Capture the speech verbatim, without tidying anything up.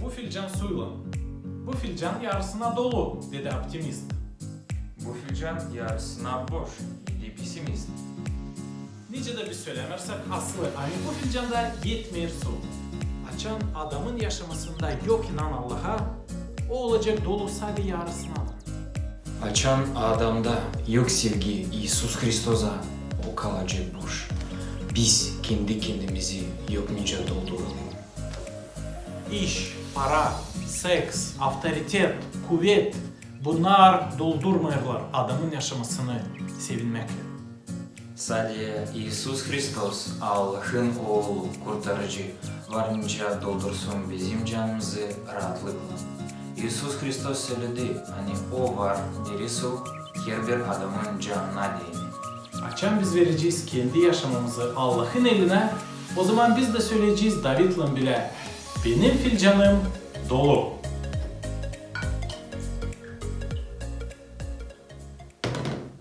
Bu filcan suylan. Bu filcan yarısına dolu, dedi optimist. Bu filcan yarısına boş, dedi pessimist. Nicä dä biz sölämersek, aslı, ani bu filcanda etmeer su. Açan adamın yaşamasında yok inan Allaha, o olacek dolu sade yarısına. Açan adamda yok sevgi İisus Hristosa, o kalacek boş. Biz kendi-kendimizi yok nicä dolduralım. İş, para, seks, avtoritet, kuvet, bunnar doldurmêêrlar adamın yaşamasını sevinmäklän. Sade İisus Hristos, Allahın Oolu, Kurtarıcı, var nicä doldursun bizim canımızı raatlıklan. İisus Hristos söledi, ani O var diri su, herbir adamın canına deyni. Açan biz verecez kendi yaşamamızı Allahın elinä, ozaman biz dä söleyecez Davidlan bilä: Benim filcanım dolu.